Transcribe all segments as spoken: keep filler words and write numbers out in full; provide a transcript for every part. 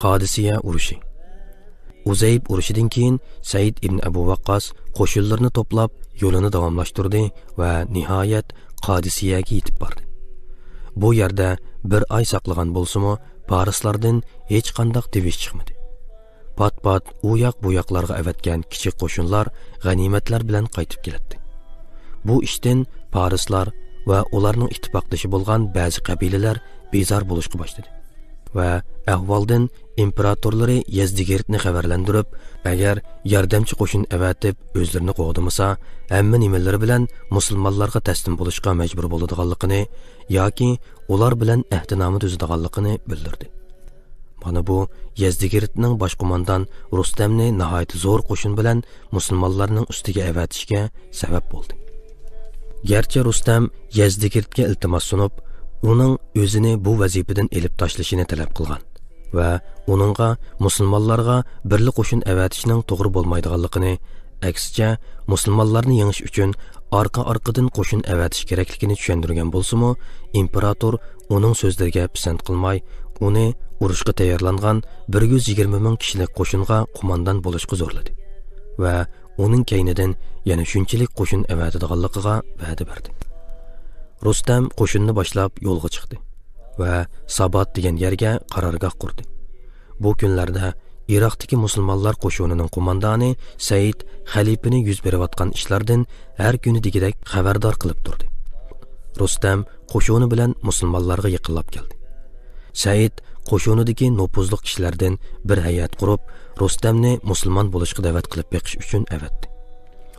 قادىسىيە ئۇرۇشى. ئۇزەيب ئۇرۇشىدىن كېيىن سەئىد ئىبن ئەبۇ ۋەققاس قوشۇنلىرىنى توپلاپ، يولىنى داۋاملاشتۇردى ۋە نىھايەت قادىسىيەگە يېتىپ باردى. بۇ يەردە بىر ئاي ساقلىغان بولسىمۇ، پارسلاردىن ھېچقانداق تىۋىش چىقمىدى. پات-پات ئۇ ياق بۇ ياقلارغا ئەۋەتكەن كىچىك قوشۇنلار غەنىيمەتلەر بىلەن قايتىپ كېلەتتى. بۇ ئىشتىن پارسلار ۋە ئۇلارنىڭ ئىتتىپاقدىشى بولغان بەزى قەبىلىلەر بىزار بولۇشقا باشلىدى ۋە ئەھۋالدىن ئىمپېراتورلىرى يەزدىگېرتنى خەۋەرلەندۈرۈپ، ئەگەر ياردەمچى قوشۇن ئەۋەتىپ ئۆزلىرىنى قوغدىمىسا، ھەممە نېمىلىرى بىلەن مۇسۇلمانلارغا تەسلىم بولۇشقا مەجبۇر بولىدىغانلىقىنى ياكى ئۇلار بىلەن ئەھدىنامە تۈزىدىغانلىقىنى بىلدۈردى. مانا بۇ يەزدىگېرتنىڭ باش قوماندان رۇستەمنى ناھايىتى زور قوشۇن بىلەن مۇسۇلمانلارنىڭ ئۈستىگە ئەۋەتىشىگە سەۋەب بولدى. گەرچە رۇستەم يەزدىگېرتكە ئىلتىماس سۇنۇپ، ئۇنىڭ ئۆزىنى بۇ ۋەزىپىدىن ئېلىپ تاشلىشىنى تەلەپ قىلغان ۋە ئۇنىڭغا مۇسۇلمانلارغا بىرلا قوشۇن ئەۋەتىشنىڭ توغرا بولمايدىغانلىقىنى، ئەكسىچە، مۇسۇلمانلارنى يېڭىش ئۈچۈن ئارقا-ئارقىدىن قوشۇن ئەۋەتىش كېرەكلىكىنى چۈشەندۈرگەن بولسىمۇ، ئىمپېراتور ئۇنىڭ سۆزلىرىگە پىسەنت قىلماي، ئۇنى ئۇرۇشقا تەييارلانغان بىر يۈز يىگىرمە مىڭ كىشىلىك قوشۇنغا قوماندان بولۇشقا زورلىدى ۋە ئۇنىڭ كەينىدىن يەنە شۇنچىلىك قوشۇن ئەۋەتىدىغانلىقىغا ۋەدە بەردى. رۇستەم قوشۇننى باشلاپ يولغا چىقتى ۋە سابات دېگەن يەرگە قارارگاھ قۇردى. بۇ كۈنلەردە ئىراقتىكى مۇسۇلمانلار قوشۇنىنىڭ قوماندانى سەئىد خەلىپىنى يۈز بېرىۋاتقان ئىشلاردىن ھەر كۈنى دېگۈدەك خەۋەردار قىلىپ تۇردى. رۇستەم قوشۇنى بىلەن مۇسۇلمانلارغا يېقىنلاپ كەلدى. سەئىد قوشۇنىدىكى نوپۇزلۇق كىشىلەردىن بىر ھەيئەت قۇرۇپ، رۇستەمنى مۇسۇلمان بولۇشقا دەۋەت قىلىپ بېقىش ئۈچۈن ئەۋەتتى.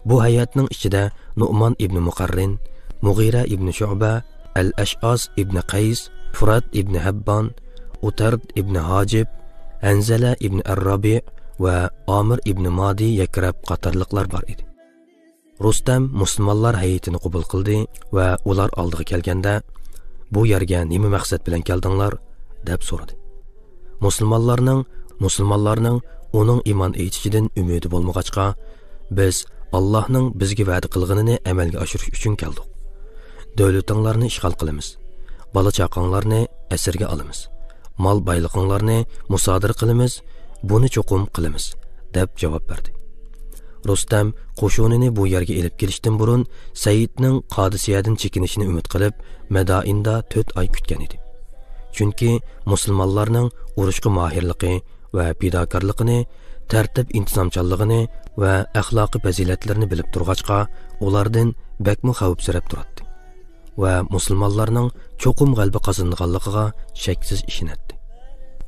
بۇ ھەيئەتنىڭ ئىچىدە نۇئمان ئىبنى مۇقەررىن، مۇغىرە ئىبنى شۇئبە، ئەل ئەشئاس ئىبنى قەيس، فۇرات ئىبنى ھەببان، ئۇتەرد ئىبنى ھاجىب، ھەنزەلە ئىبنى ئەررابىئ ۋە ئامىر ئىبنى مادى يەكرەب قاتارلىقلار بار ئىدى. رۇستەم مۇسۇلمانلار ھەيئىتىنى قوبۇل قىلدى ۋە ئۇلار ئالدىغا كەلگەندە، «بۇ يەرگە نېمە مەقسەت بىلەن كەلدىڭلار؟» دەپ سورىدى. مۇسۇلمانلارنىڭ، مۇسۇلمانلارنىڭ ئۇنىڭ ئىمان ئېيتىشىدىن ئۈمىدى بولمىغاچقا، «بىز ئاللاھنىڭ بىزگە ۋەدە قىلغىنىنى ئەمەلگە ئاشۇرۇش ئۈچۈن كەلدۇق. دۆلىتىڭلارنى ئىشغال قىلىمىز. بالا-چاقاڭلارنى ئەسىرگە ئالىمىز. مال-بايلىقىڭلارنى مۇسادىرە قىلىمىز. بۇنى چوقۇم قىلىمىز» دەپ جاۋاب بەردى. رۇستەم قوشۇنىنى بۇ يەرگە ئېلىپ كېلىشتىن بۇرۇن، سەئىدنىڭ قادىسىيەدىن چېكىنىشىنى ئۈمىد قىلىپ، مەدائىندا تۆت ئاي كۈتكەن ئىدى. چۈنكى مۇسۇلمانلارنىڭ ئۇرۇشقا ماھىرلىقى ۋە پىداكارلىقىنى، تەرتىپ-ئىنتىزامچانلىقىنى ۋە ئەخلاقىي پەزىلەتلىرىنى بىلىپ تۇرغاچقا، ئۇلاردىن بەكمۇ خەۋپسىرەپ تۇراتتى ۋە مۇسۇلمانلارنىڭ چوقۇم غەلىبە قازىنىدىغانلىقىغا شەكسىز ئىشىنەتتى.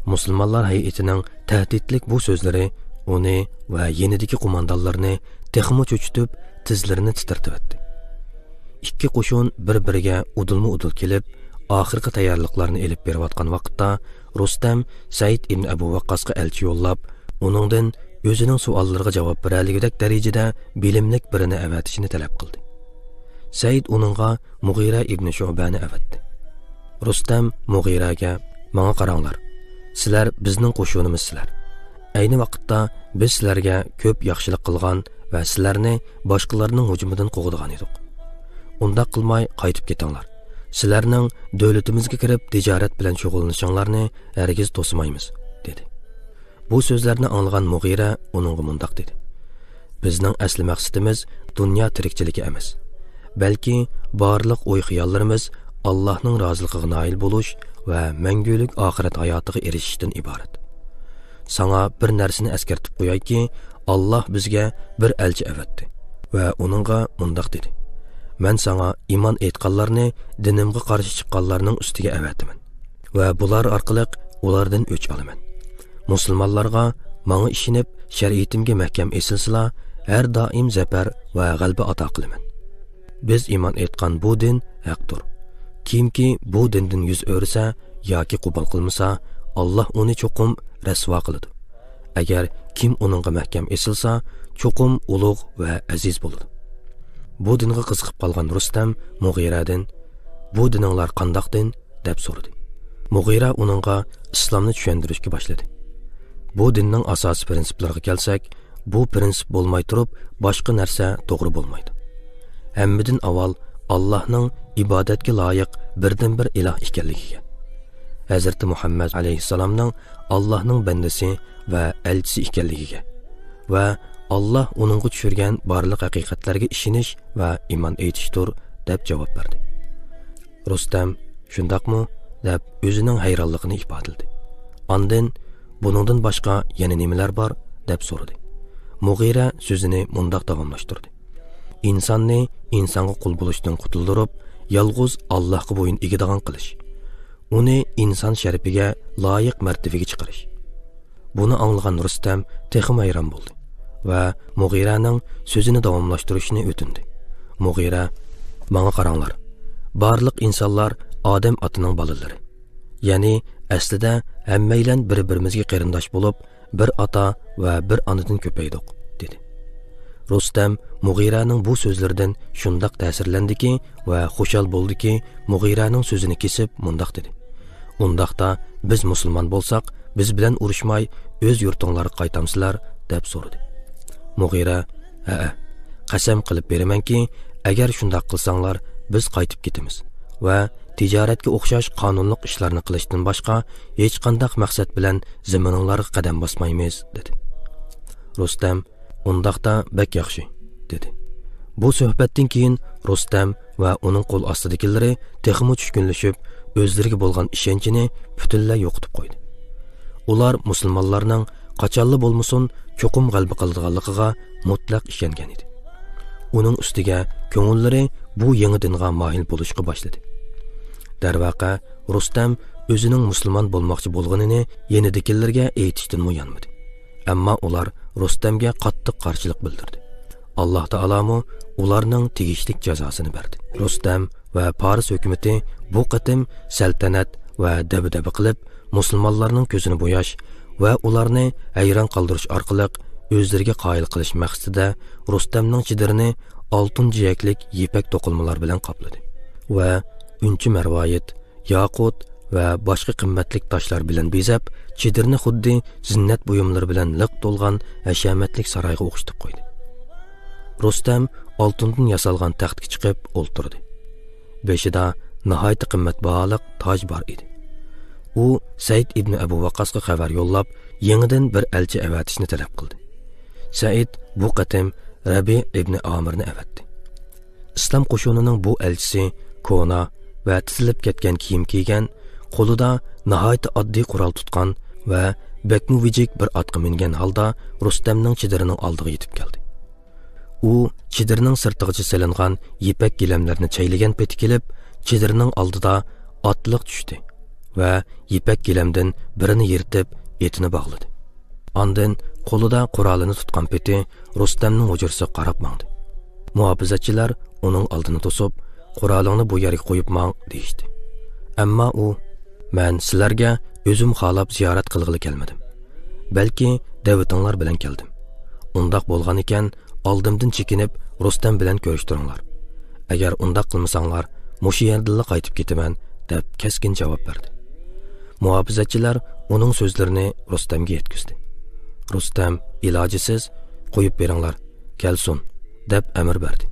مۇسۇلمانلار ھەيئىتىنىڭ تەھدىتلىك بۇ سۆزلىرى ئۇنى ۋە يېنىدىكى قوماندانلىرىنى تېخىمۇ چۆچۈتۈپ، تىزلىرىنى تىترىتىۋەتتى. ئىككى قوشۇن بىر-بىرىگە ئۇدۇلمۇ-ئۇدۇل كېلىپ، ئاخىرقى تەييارلىقلارنى ئېلىپ بېرىۋاتقان ۋاقىتتا، رۇستەم سەئىد ئىبن ئەبۇ ۋەققاسقا ئەلچى يوللاپ، ئۇنىڭدىن ئۆزىنىڭ سوئاللىرىغا جاۋاب بېرەلىگۈدەك دەرىجىدە بىلىملىك بىرىنى ئەۋەتىشىنى تەلەپ قىلدى. سەئىد ئۇنىڭغا مۇغىرە ئىبنى شۇئبەنى ئەۋەتتى. رۇستەم مۇغىرەگە، «ماڭا قاراڭلار، سىلەر بىزنىڭ قوشۇنىمىزسىلەر. ئەينى ۋاقىتتا بىز سىلەرگە كۆپ ياخشىلىق قىلغان ۋە سىلەرنى باشقىلارنىڭ ھۇجۇمىدىن قوغدىغان ئىدۇق. ئۇنداق قىلماي قايتىپ كېتىڭلار. سىلەرنىڭ دۆلىتىمىزگە كىرىپ تىجارەت بىلەن شۇغۇللىنىشىڭلارنى ھەرگىز توسىمايمىز» دېدى. بۇ سۆزلەرنى ئاڭلىغان مۇغىرە ئۇنىڭغا مۇنداق دېدى، «بىزنىڭ ئەسلى مەقسىتىمىز دۇنيا تىرىكچىلىكى ئەمەس، بەلكى بارلىق ئوي-خىياللىرىمىز ئاللاھنىڭ رازىلىقىغا نائىل بولۇش ۋە مەڭگۈلۈك ئاخىرەت ھاياتىغا ئېرىشىشتىن ئىبارەت. ساڭا بىر نەرسىنى ئەسكەرتىپ قويايكى، ئاللاھ بىزگە بىر ئەلچى ئەۋەتتى ۋە ئۇنىڭغا مۇنداق دېدى، مەن ساڭا ئىمان ئېيتقانلارنى دىنىمغا قارشى چىققانلارنىڭ ئۈستىگە ئەۋەتىمەن ۋە بۇلار ئارقىلىق ئۇلاردىن ئۆچ ئالىمەن. مۇسۇلمانلارغا ماڭا ئىشىنىپ، شەرىئىتىمگە مەھكەم ئېسىلسىلا، ھەر دائىم زەپەر ۋە غەلىبە ئاتا قىلىمەن. بىز ئىمان ئېيتقان بۇ دىن ھەقتۇر. كىمكى بۇ دىندىن يۈز ئۆرۈسە ياكى قوبۇل قىلمىسا، ئاللاھ ئۇنى چوقۇم رەسۋا قىلىدۇ. ئەگەر كىم ئۇنىڭغا مەھكەم ئېسىلسا، چوقۇم ئۇلۇغ ۋە ئەزىز بولىدۇ.» بۇ دىنغا قىزىقىپ قالغان رۇستەم مۇغىرەدىن، «بۇ دىنىڭلار قانداق دىن؟» دەپ سورىدى. مۇغىرە ئۇنىڭغا ئىسلامنى چۈشەندۈرۈشكە باشلىدى. «بۇ دىننىڭ ئاساسىي پىرىنسىپلىرىغا كەلسەك، بۇ پىرىنسىپ بولماي تۇرۇپ باشقا نەرسە توغرا بولمايدۇ. ھەممىدىن ئاۋۋال ئاللاھنىڭ ئىبادەتكە لايىق بىردىنبىر ئىلاھ ئىكەنلىكىگە، ھەزرىتى مۇھەممەد ئەلەيھىسسالامنىڭ ئاللاھنىڭ بەندىسى ۋە ئەلچىسى ئىكەنلىكىگە ۋە ئاللاھ ئۇنىڭغا چۈشۈرگەن بارلىق ھەقىقەتلەرگە ئىشىنىش ۋە ئىمان ئېيتىشتۇر، دەپ جاۋاب بەردى. رۇستەم، شۇنداقمۇ؟ دەپ ئۆزىنىڭ ھەيرانلىقىنى ئىپادىلىدى. ئاندىن، بۇنىڭدىن باشقا يەنە نېمىلەر بار؟ دەپ سورىدى. مۇغىرە سۆزىنى مۇنداق داۋاملاشتۇردى. ئىنساننى ئىنسانغا قۇل بولۇشتىن قۇتۇلدۇرۇپ، يالغۇز ئاللاھقا بويۇن ئېگىدىغان قىلىش. ئۇنى ئىنسان شەرىپىگە لايىق مەرتىۋىگە چىقىرىش. بۇنى ئاڭلىغان رۇستەم تېخىمۇ ھەيران بولدى ۋە مۇغىرەنىڭ سۆزىنى داۋاملاشتۇرۇشنى ئۆتۈندى. مۇغىرە، ماڭا قاراڭلار، بارلىق ئىنسانلار ئادەم ئاتىنىڭ بالىلىرى. يەنى ئەسلىدە ھەممەيلەن بىر-بىرىمىزگە قېرىنداش بولۇپ، بىر ئاتا ۋە بىر ئانىدىن كۆپەيدۇق، دېدى. رۇستەم مۇغىرەنىڭ بۇ سۆزلىرىدىن شۇنداق تەسىرلەندىكى ۋە خۇشال بولدىكى، مۇغىرەنىڭ سۆزىنى كېسىپ مۇنداق دېدى: ئۇنداقتا بىز مۇسۇلمان بولساق، بىز بىلەن ئۇرۇشماي ئۆز يۇرتۇڭلارغا قايتامسىلەر؟ دەپ سورىدى. مۇغىرە، ھەئە، قەسەم قىلىپ بېرىمەنكى، ئەگەر شۇنداق قىلساڭلار، بىز قايتىپ كېتىمىز ۋە تىجارەتكە ئوخشاش قانۇنلۇق ئىشلارنى قىلىشتىن باشقا ھېچقانداق مەقسەت بىلەن زېمىنىڭلارغا قەدەم باسمايمىز، دېدى. رۇستەم، ئۇنداقتا بەك ياخشى، دېدى. بۇ سۆھبەتتىن كېيىن رۇستەم ۋە ئۇنىڭ قول ئاستىدىكىلىرى تېخىمۇ چۈشكۈنلىشىپ، ئۆزلىرىگە بولغان ئىشەنچىنى پۈتۈنلەي يوقىتىپ قويدى. ئۇلار مۇسۇلمانلارنىڭ قاچانلا بولمىسۇن چوقۇم غەلىبە قىلىدىغانلىقىغا مۇتلەق ئىشەنگەن ئىدى. ئۇنىڭ ئۈستىگە كۆڭۈللىرى بۇ يېڭى دىنغا مايىل بولۇشقا باشلىدى. دەرۋەقە، رۇستەم ئۆزىنىڭ مۇسۇلمان بولماقچى بولغىنىنى يېنىدىكىلىرىگە ئېيتىشتىنمۇ يانمىدى. ئەمما ئۇلار رۇستەمگە قاتتىق قارشىلىق بىلدۈردى. ئاللاھ تائالامۇ ئۇلارنىڭ تېگىشلىك جازاسىنى بەردى. رۇستەم ۋە پارس ھۆكۈمىتى بۇ قېتىم سەلتەنەت ۋە دەبدەبە قىلىپ، مۇسۇلمانلارنىڭ كۆزىنى بوياش ۋە ئۇلارنى ھەيران قالدۇرۇش ئارقىلىق ئۆزلىرىگە قايىل قىلىش مەقسىتىدە رۇستەمنىڭ چېدىرىنى ئالتۇن جىيەكلىك يىپەك توقۇلمىلار بىلەن قاپلىدى ۋە ئۈنچە مەرۋايىت، ياقۇت ۋە باشقا قىممەتلىك تاشلار بىلەن بېزەپ، چېدىرنى خۇددى زىننەت بۇيۇملىرى بىلەن لىق تولغان ھەشەمەتلىك سارايغا ئوخشىتىپ قويدى. رۇستەم ئالتۇندىن ياسالغان تەختكە چىقىپ ئولتۇردى. بېشىدا ناھايىتى قىممەت باھالىق تاج بار ئىدى. ئۇ سەئىد ئىبنى ئەبۇ ۋەققاسقا خەۋەر يوللاپ، يېڭىدىن بىر ئەلچى ئەۋەتىشنى تەلەپ قىلدى. سەئىد بۇ قېتىم رەبىئ ئىبنى ئامىرنى ئەۋەتتى. ئىسلام قوشۇنىنىڭ بۇ ئەلچىسى كونا ۋە تىزىلىپ كەتكەن كىيىم كىيگەن، قولىدا ناھايىتى ئاددىي قورال تۇتقان ۋە بەكمۇ ۋىجىك بىر ئاتقا مىنگەن ھالدا رۇستەمنىڭ چېدىرىنىڭ ئالدىغا يېتىپ كەلدى. ئۇ چېدىرنىڭ سىرتىغىچە سېلىنغان يىپەك گىلەملەرنى چەيلىگەن پېتى كېلىپ، چېدىرنىڭ ئالدىدا ئاتلىق چۈشتى ۋە يىپەك گىلەمدىن بىرىنى يىرتىپ، ئېتىنى باغلىدى. ئاندىن قولىدا قورالىنى تۇتقان پېتى رۇستەمنىڭ ھۇجرىسىغا قاراپ ماڭدى. مۇھاپىزەتچىلەر ئۇنىڭ ئالدىنى توسۇپ، «قورالىڭنى بۇ يەرگە قويۇپ ماڭ» دېيىشتى. ئەمما ئۇ، «مەن سىلەرگە ئۆزۈم خالاپ زىيارەت قىلغىلى كەلمىدىم، بەلكى دەۋىتىڭلار بىلەن كەلدىم. ئۇنداق بولغان ئىكەن، ئالدىمدىن چېكىنىپ، رۇستەم بىلەن كۆرۈشتۈرۈڭلار. ئەگەر ئۇنداق قىلمىساڭلار، مۇشۇ يەردىنلا قايتىپ كېتىمەن» دەپ كەسكىن جاۋاب بەردى. مۇھاپىزەتچىلەر ئۇنىڭ سۆزلىرىنى رۇستەمگە يەتكۈزدى. رۇستەم ئىلاجىسىز، «قويۇپ بېرىڭلار، كەلسۇن» دەپ ئەمىر بەردى.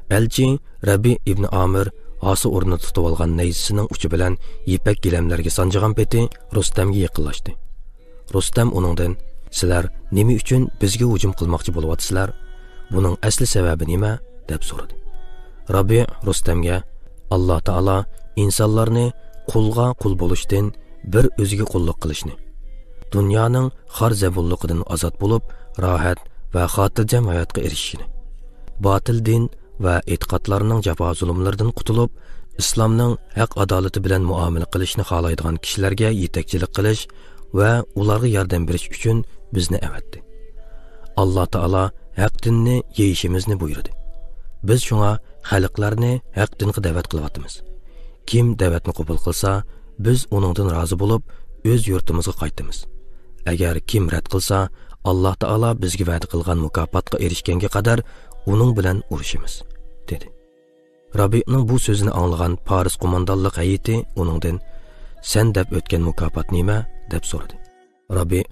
ئەلچى رەبىئ ئىبنى ئامىر ھاسا ئورنىدا تۇتۇۋالغان نەيزىسىنىڭ ئۇچى بىلەن يىپەك گىلەملەرگە سانجىغان پېتى رۇستەمگە يېقىنلاشتى. رۇستەم ئۇنىڭدىن، «سىلەر نېمە ئۈچۈن بىزگە ھۇجۇم قىلماقچى بولۇۋاتىسىلەر؟ بۇنىڭ ئەسلى سەۋەبى نېمە؟» دەپ سورىدى. رابىئ رۇستەمگە، «ئاللا تائالا ئىنسانلارنى قۇلغا قۇل بولۇشتىن بىر ئۆزىگە قۇللۇق قىلىشنى، دۇنيانىڭ خار-زەبۇنلۇقىدىن ئازاد بولۇپ، راھەت ۋە خاتىرجەم ھاياتقا ئېرىشىشىنى، باتىل دىن ۋە ئېتىقادلارنىڭ جاپا-زۇلۇملىرىدىن قۇتۇلۇپ، ئىسلامنىڭ ھەق-ئادالىتى بىلەن مۇئامىلە قىلىشنى خالايدىغان كىشىلەرگە يېتەكچىلىك قىلىش ۋە ئۇلارغا ياردەم بېرىش ئۈچۈن بىزنى ئەۋەتتى. ئاللا تائالا ھەق دىننى يېيىشىمىزنى بۇيرۇدى. بىز شۇڭا خەلقلەرنى ھەق دىنغا دەۋەت قىلىۋاتىمىز. كىم دەۋەتنى قوبۇل قىلسا، بىز ئۇنىڭدىن رازى بولۇپ، ئۆز يۇرتىمىزغا قايتىمىز. ئەگەر كىم رەت قىلسا، ئاللا تائالا بىزگە ۋەدە قىلغان مۇكاپاتقا ئېرىشكەنگە قەدەر ئۇنىڭ بىلەن ئۇرۇشىمىز» دېدى. رابىئنىڭ بۇ سۆزىنى ئاڭلىغان پارس قوماندانلىق ھەيئىتى ئۇنىڭدىن، «سەن دەپ ئۆتكەن مۇكاپات نېمە؟» دەپ سورىدى. رابىئ،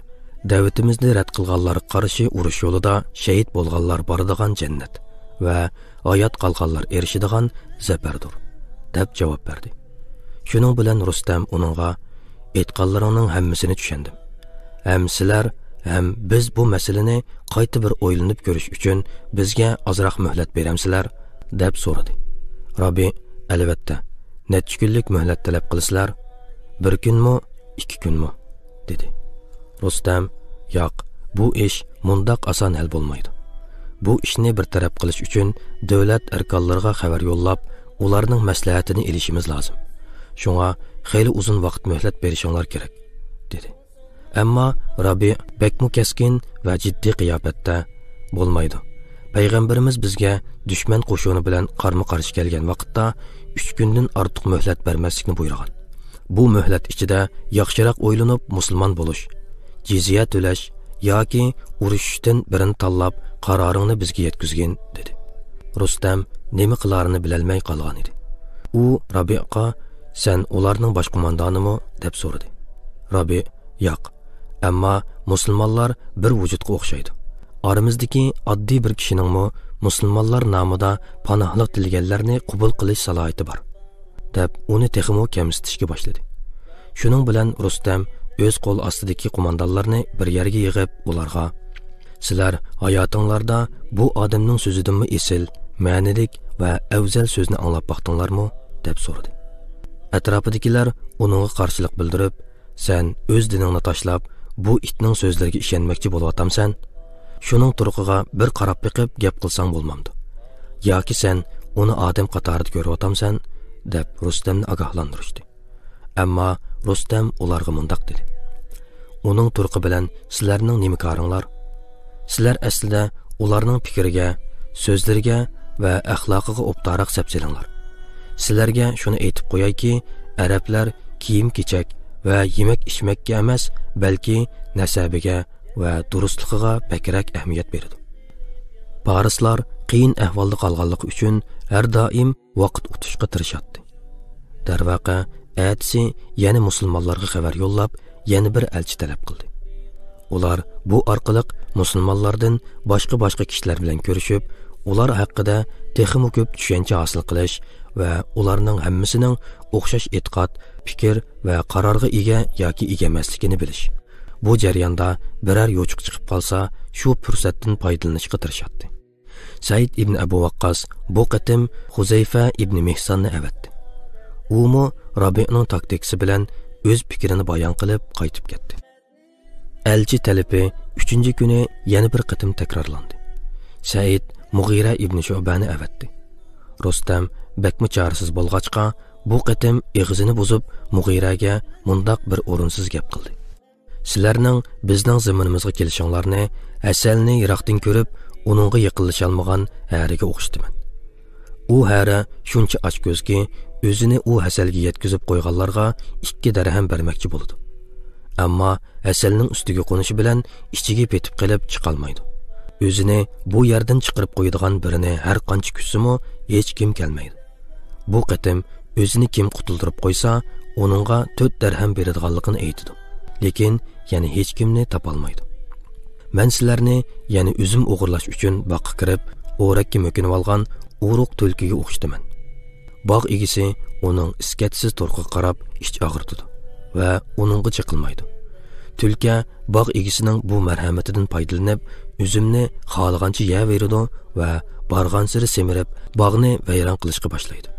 «دەۋىتىمىزنى رەت قىلغانلارغا قارشى ئۇرۇش يولىدا شېھىت بولغانلار بارىدىغان جەننەت ۋە ھايات قالغانلار ئېرىشىدىغان زەپەردۇر» دەپ جاۋاب بەردى. شۇنىڭ بىلەن رۇستەم ئۇنىڭغا، ئېيتقانلىرىڭنىڭ ھەممىسىنى چۈشەندىم. ھەم سىلەر، ھەم بىز بۇ مەسىلىنى قايتا بىر ئويلىنىپ كۆرۈش ئۈچۈن بىزگە ئازراق مۆھلەت بېرەمسىلەر؟ دەپ سورىدى. رابىي، ئەلۋەتتە، نەچچە كۈنلۈك مۆھلەت تەلەپ قىلىسىلەر؟ بىر كۈنمۇ، ئىككى كۈنمۇ؟ دېدى. رۇستەم، ياق، بۇ ئىش مۇنداق ئاسان ھەل بولمايدۇ. بۇ ئىشنى بىر تەرەپ قىلىش ئۈچۈن دۆلەت ئەركانلىرىغا خەۋەر يوللاپ، ئۇلارنىڭ مەسلىھەتىنى ئېلىشىمىز لازىم. شۇڭا خېلى ئۇزۇن ۋاقىت مۆھلەت بېرىشىڭلار كېرەك، دېدى. ئەمما رابىي بەكمۇ كەسكىن ۋە جىددىي قىياپەتتە، بولمايدۇ. پەيغەمبىرىمىز بىزگە دۈشمەن قوشۇنى بىلەن قارمۇ قارشى كەلگەن ۋاقىتتا ئۈچ كۈندىن ئارتۇق مۆھلەت بەرمەسلىكنى بۇيرۇغان. بۇ مۆھلەت ئىچىدە ياخشىراق ئويلىنىپ مۇسۇلمان بولۇش، جىزيە تۆلەش ياكى ئۇرۇشۇشتىن بىرىنى تاللاپ، قارارىڭنى بىزگە يەتكۈزگىن، دېدى. رۇستەم نېمە قىلارىنى بىلەلمەي قالغان ئىدى. ئۇ رابىئقا، سەن ئۇلارنىڭ باش قوماندانىمۇ؟ دەپ سورىدى. رابىئ، ياق، ئەمما مۇسۇلمانلار بىر ۋۇجۇدقا ئوخشايدۇ. ئارىمىزدىكى ئاددىي بىر كىشىنىڭمۇ مۇسۇلمانلار نامىدا پاناھلىق تىلىگەنلەرنى قوبۇل قىلىش سالاھىيىتى بار، دەپ ئۇنى تېخىمۇ كەمسىتىشكە باشلىدى. شۇنىڭ بىلەن رۇستەم ئۆز قول ئاستىدىكى قوماندانلارنى بىر يەرگە يىغىپ، ئۇلارغا، سىلەر ھاياتىڭلاردا بۇ ئادەمنىڭ سۆزىدىنمۇ ئېسىل، مەنىلىك ۋە ئەۋزەل سۆزنى ئاڭلاپ باقتىڭلارمۇ؟ دەپ سورىدى. ئەتراپىدىكىلەر ئۇنىڭغا قارشىلىق بىلدۈرۈپ، سەن ئۆز دىنىڭنى تاشلاپ، بۇ ئىتنىڭ سۆزلىرىگە ئىشەنمەكچى بولۇۋاتامسەن؟ شۇنىڭ تۇرقىغا بىر قاراپ بېقىپ گەپ قىلساڭ بولمامدۇ؟ ياكى سەن ئۇنى ئادەم قاتارىدا كۆرۈۋاتامسەن؟ دەپ رۇستەمنى ئاگاھلاندۇرۇشتى. ئەمما رۇستەم ئۇلارغا مۇنداق دېدى: ئۇنىڭ تۇرقى بىلەن سىلەرنىڭ نېمە كارىڭلار؟ سىلەر ئەسلىدە ئۇلارنىڭ پىكرىگە، سۆزلىرىگە ۋە ئەخلاقىغا ئوبدانراق سەپسېلىڭلار. سىلەرگە شۇنى ئېيتىپ قويايكى، ئەرەبلەر كىيىم-كېچەك ۋە يېمەك-ئىچمەككە ئەمەس، بەلكى نەسەبىگە ۋە دۇرۇسلۇقىغا بەكرەك ئەھمىيەت بېرىدۇ. پارسلار قىيىن ئەھۋالدا قالغانلىقى ئۈچۈن ھەر دائىم ۋاقىت ئۇتۇشقا تىرىشاتتى. دەرۋەقە، ئەتىسى يەنە مۇسۇلمانلارغا خەۋەر يوللاپ، يەنە بىر ئەلچى تەلەپ قىلدى. ئۇلار بۇ ئارقىلىق مۇسۇلمانلاردىن باشقا-باشقا كىشىلەر بىلەن كۆرۈشۈپ، ئۇلار ھەققىدە تېخىمۇ كۆپ چۈشەنچە ھاسىل قىلىش ۋە ئۇلارنىڭ ھەممىسىنىڭ ئوخشاش ئېتىقاد، پىكىر ۋە قارارغا ئىگە ياكى ئىگە ئەمەسلىكىنى بىلىش. بۇ جەرياندا بىرەر يوچۇق چىقىپ قالسا، شۇ پۇرسەتتىن پايدىلىنىشقا تىرىشاتتى. سەئىد ئىبن ئەبۇ ۋەققاس بۇ قېتىم خۇزەيفە ئىبن مىھساننى ئەۋەتتى. ئۇمۇ رابىئنىڭ تاكتىكىسى بىلەن ئۆز پىكرىنى بايان قىلىپ قايتىپ كەتتى. ئەلچى تەلىپى ئۈچىنچى كۈنى يەنە بىر قېتىم تەكرارلاندى. سەئىد مۇغىرە ئىبن شۇئبەنى ئەۋەتتى. رۇستەم بەكمۇ چارىسىز بولغاچقا، بۇ قېتىم ئېغىزىنى بۇزۇپ، مۇغىرەگە مۇنداق بىر ئورۇنسىز گەپ قىلدى: سىلەرنىڭ بىزنىڭ زېمىنىمىزغا كېلىشىڭلارنى ھەسەلنى يىراقتىن كۆرۈپ، ئۇنىڭغا يېقىنلىشالمىغان ھەرىگە ئوخشىتىمەن. ئۇ ھەرە شۇنچە ئاچكۆزكى، ئۆزىنى ئۇ ھەسەلگە يەتكۈزۈپ قويغانلارغا ئىككى دەرھەم بەرمەكچى بولىدۇ. ئەمما ھەسەلنىڭ ئۈستىگە قونۇشى بىلەن ئىچىگە پېتىپ قېلىپ چىقالمايدۇ. ئۆزىنى بۇ يەردىن چىقىرىپ قويىدىغان بىرىنى ھەر قانچە كۈتسىمۇ، ھېچكىم كەلمەيدۇ. بۇ قېتىم ئۆزىنى كىم قۇتۇلدۇرۇپ قويسا، ئۇنىڭغا تۆت دەرھەم بېرىدىغانلىقىنى ئېيتىدۇ. لېكىن يەنە ھېچكىمنى تاپالمايدۇ. مەن سىلەرنى يەنە ئۈزۈم ئوغرىلاش ئۈچۈن باغقا كىرىپ، ئورەككە مۆكۈنۈۋالغان ئورۇق تۈلكىگە ئوخشىتىمەن. باغ ئىگىسى ئۇنىڭ ئىسكەتسىز تۇرقىغا قاراپ ئىچ ئاغرىتىدۇ ۋە ئۇنىڭغا چېقىلمايدۇ. تۈلكە باغ ئىگىسىنىڭ بۇ مەرھەمىتىدىن پايدىلىنىپ، ئۈزۈمنى خالىغانچە يەۋېرىدۇ ۋە بارغانسېرى سېمىرىپ، باغنى ۋەيران قىلىشقا باشلايدۇ.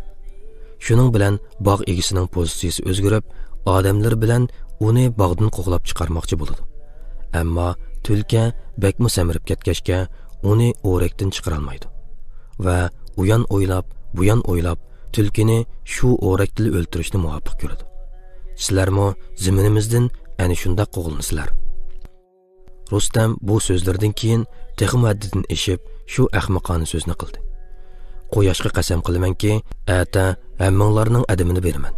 شۇنىڭ بىلەن باغ ئىگىسىنىڭ پوزىتسىيىسى ئۆزگىرىپ، ئادەملىرى بىلەن ئۇنى باغدىن قوغلاپ چىقارماقچى بولىدۇ. ئەمما تۈلكە بەكمۇ سەمرىپ كەتكەچكە، ئۇنى ئورەكتىن چىقىرالمايدۇ ۋە ئۇيان ئويلاپ، بۇيان ئويلاپ، تۈلكىنى شۇ ئورەكتىلا ئۆلتۈرۈشنى مۇۋاپىق كۆرىدۇ. سىلەرمۇ زېمىنىمىزدىن ئەنە شۇنداق قوغلىنىسىلەر. رۇستەم بۇ سۆزلىرىدىن كېيىن تېخىمۇ ھەددىدىن ئېشىپ، شۇ ئەخمىقانە سۆزنى قىلدى: قۇياشقا قەسەم قىلىمەنكى، ئەتە ھەممىڭلارنىڭ ئەدىمىنى بېرىمەن.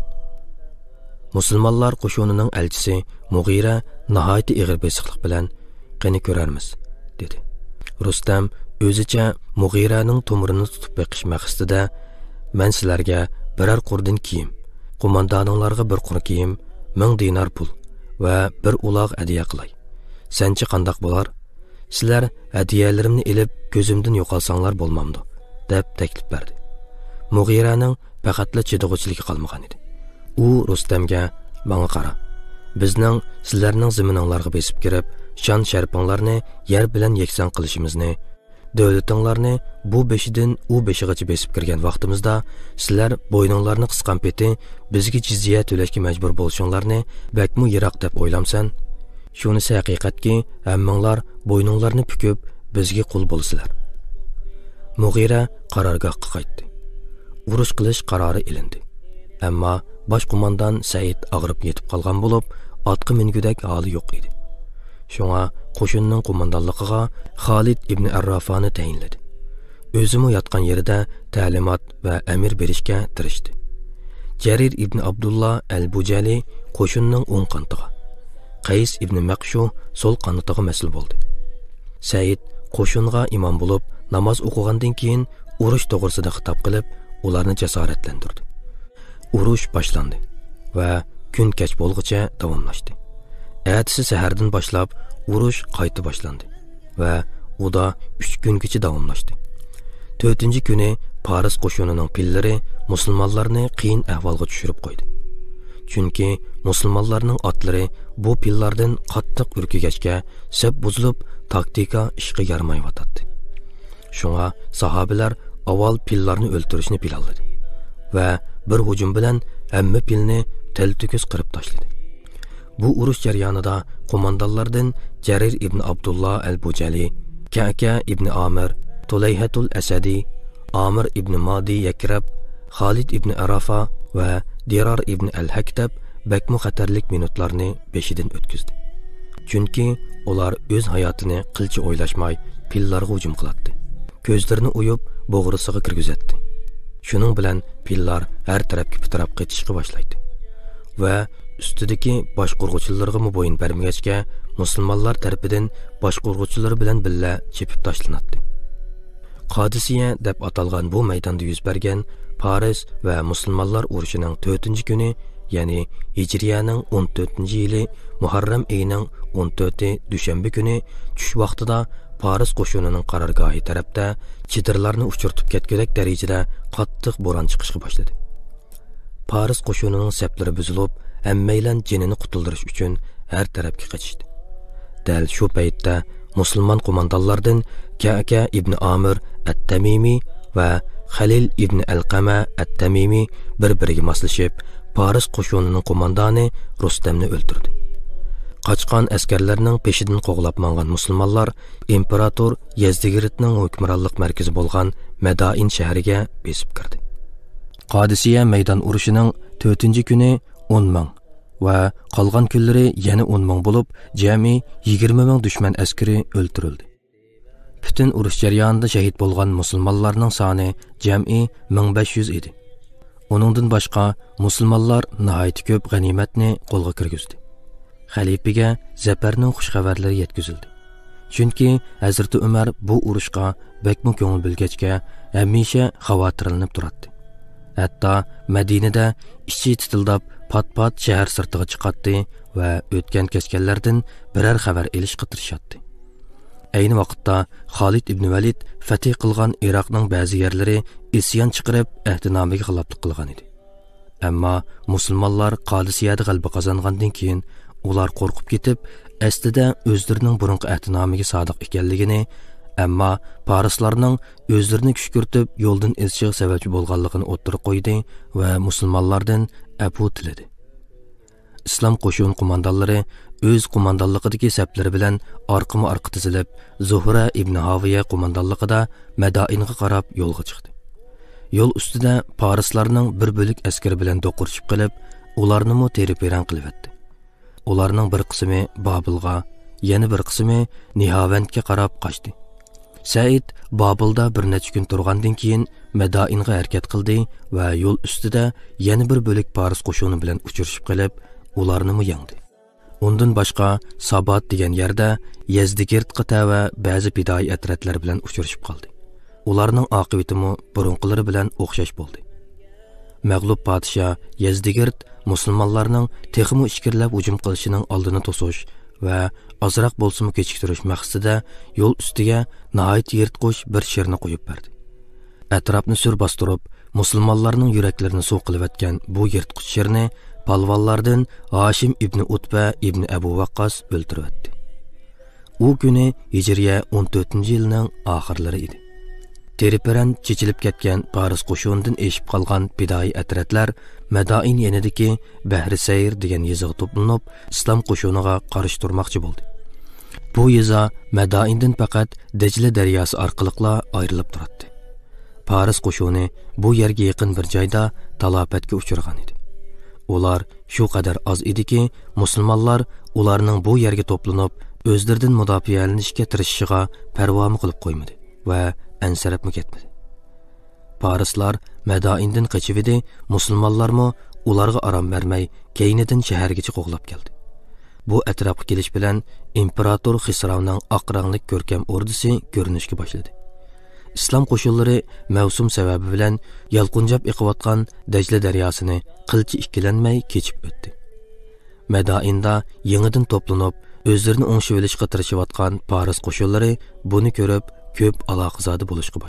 مۇسۇلمانلار قوشۇنىنىڭ ئەلچىسى مۇغىرە ناھايىتى ئېغىر بېسىقلىق بىلەن، قېنى كۆرەرمىز، دېدى. رۇستەم ئۆزىچە مۇغىرەنىڭ تومۇرىنى تۇتۇپ بېقىش مەقسىتىدە، مەن سىلەرگە بىرەر قۇردىن كىيىم، قوماندانىڭلارغا بىر قۇر كىيىم، مىڭ دىنار پۇل ۋە بىر ئۇلاغ ھەدىيە قىلاي. سەنچە قانداق بولار؟ سىلەر ھەدىيەلىرىمنى ئېلىپ، كۆزۈمدىن يوقالساڭلار بولمامدۇ؟ دەپ تەكلىپ بەردى. مۇغىرەنىڭ پەقەتلا چىدىغۇچىلىكى قالمىغان ئىدى. ئۇ رۇستەمگە، ماڭا قارا، بىزنىڭ سىلەرنىڭ زېمىنىڭلارغا بېسىپ كىرىپ، شان-شەرىپىڭلارنى يەر بىلەن يەكسان قىلىشىمىزنى، دۆلىتىڭلارنى بۇ بېشىدىن ئۇ بېشىغىچە بېسىپ كىرگەن ۋاقتىمىزدا، سىلەر بوينۇڭلارنى قىسقان پېتى بىزگە جىزيە تۆلەشكە مەجبۇر بولۇشۇڭلارنى بەكمۇ يىراق دەپ ئويلامسەن؟ شۇنىسى ھەقىقەتكى، ھەممىڭلار بوينۇڭلارنى پۈكۈپ، بىزگە قۇل بولىسىلەر. مۇغىرە قارارگاھقا قايتتى. ئۇرۇش قىلىش قارارى ئېلىندى. ئەمما باش قوماندان سەئىد ئاغرىپ يېتىپ قالغان بولۇپ، ئاتقا مىنگۈدەك ھالى يوق ئىدى. شۇڭا قوشۇننىڭ قوماندانلىقىغا خالىد ئىبنى ئەررافانى تەيىنلىدى. ئۆزىمۇ ياتقان يېرىدە تەلىمات ۋە ئەمىر بېرىشكە تىرىشتى. جەرىر ئىبنى ئابدۇللا ئەل بۇجەلى قوشۇننىڭ ئوڭ قانىتىغا، قەيس ئىبنى مەقشۇ سول قانىتىغا مەسئۇل بولدى. سەئىد قوشۇنغا ئىمام بولۇپ ناماز ئوقۇغاندىن كېيىن، ئۇرۇش توغرىسىدا خىتاب قىلىپ، ئۇلارنى جاسارەتلەندۈردى. ئۇرۇش باشلاندى ۋە كۈن كەچ بولغۇچە داۋاملاشتى. ئەتىسى سەھەردىن باشلاپ ئۇرۇش قايتا باشلاندى ۋە ئۇدا ئۈچ كۈنگىچە داۋاملاشتى. تۆتىنچى كۈنى پارس قوشۇنىنىڭ پىللىرى مۇسۇلمانلارنى قىيىن ئەھۋالغا چۈشۈرۈپ قويدى. چۈنكى مۇسۇلمانلارنىڭ ئاتلىرى بۇ پىللاردىن قاتتىق ئۈركۈگەچكە، سەپ بۇزۇلۇپ، تاكتىكا ئىشقا يارىمايۋاتاتتى. شۇڭا ساھابىلەر ئاۋۋال پىللارنى ئۆلتۈرۈشنى پىلانلىدى ۋە بىر ھۇجۇم بىلەن ھەممە پىلنى تەلتۆكۈس قىرىپ تاشلىدى. بۇ ئۇرۇش جەريانىدا قوماندانلاردىن جەرىر ئىبن ئابدۇللا ئەل بۇجەلى، كەكە ئىبن ئامىر، تۇلەيھەتۇل ئەسەدى، ئامىر ئىبن مادى يەكرەب، خالىد ئىبن ئەرافا ۋە دىرار ئىبن ئەل ھەكتەب بەكمۇ خەتەرلىك مىنۇتلارنى بېشىدىن ئۆتكۈزدى. چۈنكى ئۇلار ئۆز ھاياتىنى قىلچە ئويلاشماي پىللارغا ھۇجۇم قىلاتتى. كۆزلىرىنى ئويۇپ، بوغرىسىغا كىرگۈزەتتى. شۇنىڭ بىلەن پىللار ھەر تەرەپكە پىتىراپ قېچىشقا باشلايتتى ۋە ئۈستىدىكى باشقۇرغۇچىلىرىغىمۇ بويۇن بەرمىگەچكە، مۇسۇلمانلار تەرىپىدىن باشقۇرغۇچىلىرى بىلەن بىللە چېپىپ تاشلىناتتى. قادىسىيە دەپ ئاتالغان بۇ مەيداندا يۈز بەرگەن پارس ۋە مۇسۇلمانلار ئۇرۇشىنىڭ تۆتىنچى كۈنى، يەنى ھىجرىيەنىڭ ئون تۆتىنچى يىلى مۇھەررەم ئېيىنىڭ ئون تۆتى دۈشەنبە كۈنى چۈش ۋاقتىدا پارس قوشۇنىنىڭ قارارگاھى تەرەپتە چېدىرلارنى ئۇچۇرتۇپ كەتكۈدەك دەرىجىدە قاتتىق بوران چىقىشقا باشلىدى. پارس قوشۇنىنىڭ سەپلىرى بۈزۈلۈپ، ھەممەيلەن جېنىنى قۇتۇلدۇرۇش ئۈچۈن ھەر تەرەپكە قېچىشتى. دەل شۇ پەيتتە مۇسۇلمان قوماندانلاردىن كەكە ئىبنى ئامىر ئەت-تەمىمى ۋە خەلىل ئىبنى ئەلقەمە ئەت-تەمىمى بىر-بىرىگە ماسلىشىپ، پارس قوشۇنىنىڭ قوماندانى رۇستەمنى ئۆلتۈردى. قاچقان ئەسكەرلەرنىڭ پېشىدىن قوغلاپ ماڭغان مۇسۇلمانلار ئىمپېراتور يەزدىگىرتنىڭ ھۆكۈمرانلىق مەركىزى بولغان مەدائىن شەھىرىگە بېسىپ كىردى. قادىسىيە مەيدان ئۇرۇشىنىڭ تۆتىنچى كۈنى ئون مىڭ ۋە قالغان كۈنلىرى يەنە ئون مىڭ بولۇپ، جەمئىي يىگىرمە مىڭ دۈشمەن ئەسكىرى ئۆلتۈرۈلدى. پۈتۈن ئۇرۇش جەريانىدا شەھىت بولغان مۇسۇلمانلارنىڭ سانى جەمئىي مىڭ بەش يۈز ئىدى. ئۇنىڭدىن باشقا، مۇسۇلمانلار ناھايىتى كۆپ غەنىيمەتنى قولغا كىرگۈزدى. خەلىپىگە زەپەرنىڭ خۇش خەۋەرلىرى يەتكۈزۈلدى. چۈنكى ھەزرىتى ئۆمەر بۇ ئۇرۇشقا بەكمۇ كۆڭۈل بۆلگەچكە، ھەمىشە خاۋاتىرلىنىپ تۇراتتى. ھەتتا مەدىنىدە ئىچى تىتىلداپ، پات-پات شەھەر سىرتىغا چىقاتتى ۋە ئۆتكەن-كەچكەنلەردىن بىرەر خەۋەر ئېلىشقا تىرىشاتتى. ئەينى ۋاقىتتا خالىد ئىبن ۋەلىد فەتھى قىلغان ئىراقنىڭ بەزى يەرلىرى ئىسيان چىقىرىپ، ئەھدىنامىگە خىلاپلىق قىلغان ئىدى. ئەمما مۇسۇلمانلار قادىسىيەدە غەلىبە قازانغاندىن كېيىن، ئۇلار قورقۇپ كېتىپ، ئەسلىدە ئۆزلىرىنىڭ بۇرۇنقى ئەھدىنامىگە سادىق ئىكەنلىكىنى، ئەمما پارسلارنىڭ ئۆزلىرىنى كۈشكۈرتۈپ يولدىن ئېزىشىغا سەۋەبچى بولغانلىقىنى ئوتتۇرىغا قويدى ۋە مۇسۇلمانلاردىن ئەپۇ تىلىدى. ئىسلام قوشۇن قوماندانلىرى ئۆز قوماندانلىقىدىكى سەپلىرى بىلەن ئارقىمۇ ئارقا تىزىلىپ، زۇھرە ئىبنى ھاۋىيە قوماندانلىقىدا مەدائىنغا قاراپ يولغا چىقتى. يول ئۈستىدە پارسلارنىڭ بىر بۆلەك ئەسكىرى بىلەن دوقۇرۇشۇپ قېلىپ، ئۇلارنىمۇ تېرە-پېرەڭ قىلىۋەتتى. ئۇلارنىڭ بىر قىسمى بابىلغا، يەنە بىر قىسمى نىھاۋەندكە قاراپ قاچتى. سەئىد بابىلدا بىر نەچچە كۈن تۇرغاندىن كېيىن مەدائىنغا ھەرىكەت قىلدى ۋە يول ئۈستىدە يەنە بىر بۆلەك پارس قوشۇنى بىلەن ئۇچرىشىپ قېلىپ، ئۇلارنىمۇ يەڭدى. ئۇندىن باشقا، سابات دېگەن يەردە يەزدىگىرتقا تەۋە بەزى پىدائىي ئەترەتلەر بىلەن ئۇچرىشىپ قالدى. ئۇلارنىڭ ئاقىۋىتىمۇ بۇرۇنقىلىرى بىلەن ئوخشاش بولدى. مەغلۇپ پادىشاھ يەزدىگىرت مۇسۇلمانلارنىڭ تېخىمۇ ئىچكىرىلەپ ھۇجۇم قىلىشىنىڭ ئالدىنى توسۇش ۋە ئازراق بولسىمۇ كېچىكتۈرۈش مەقسىتىدە يول ئۈستىگە ناھايىتى يىرتقۇچ بىر شىرنى قويۇپ بەردى. ئەتراپنى سۈر باستۇرۇپ، مۇسۇلمانلارنىڭ يۈرەكلىرىنى سۇ قىلىۋەتكەن بۇ يىرتقۇچ شىرنى پالۋانلاردىن ھاشىم ئىبنى ئۇتبە ئىبنى ئەبۇ ۋەققاس ئۆلتۈرۈۋەتتى. ئۇ كۈنى ھىجرىيە ئون تۆتىنچى يىلنىڭ ئاخىرلىرى ئىدى. تېرىپىرەن چېچىلىپ كەتكەن پارس قوشۇنىدىن ئېشىپ قالغان پىدائىي ئەترەتلەر مەدائىن يېنىدىكى بەھرى سەير دېگەن يېزىغا توپلىنىپ، ئىسلام قوشۇنىغا قارشى تۇرماقچى بولدى. بۇ يېزا مەدائىندىن پەقەت دەجلە دەرياسى ئارقىلىقلا ئايرىلىپ تۇراتتى. پارس قوشۇنى بۇ يەرگە يېقىن بىر جايدا تالاپەتكە ئۇچرىغان ئىدى. ئۇلار شۇ قەدەر ئاز ئىدىكى، مۇسۇلمانلار ئۇلارنىڭ بۇ يەرگە توپلىنىپ، ئۆزلىرىدىن مۇداپىئەلىنىشكە تىرىشىشىغا پەرۋامۇ قىلىپ قويمىدى ۋە ئەنسىرەپمۇ كەتمىدى. پارسلار مەدائىندىن قېچىۋىدى، مۇسۇلمانلارمۇ ئۇلارغا ئارام بەرمەي، كەينىدىن شەھەرگىچە قوغلاپ كەلدى. بۇ ئەتراپقا كېلىش بىلەن ئىمپېراتور خىسراۋنىڭ ئاق رەڭلىك كۆركەم ئوردىسى كۆرۈنۈشكە باشلىدى. ئىسلام قوشۇنلىرى مەۋسۇم سەۋەبى بىلەن يالقۇنجاپ ئېقىۋاتقان دەجلە دەرياسىنى قىلچە ئىككىلەنمەي كېچىپ ئۆتتى. مەدائىندا يېڭىدىن توپلىنىپ، ئۆزلىرىنى ئوڭشىۋېلىشقا تىرىشىۋاتقان پارس قوشۇنلىرى بۇنى كۆرۈپ، كۆپ ئالاقىزادە بولۇشقا باشلىدى.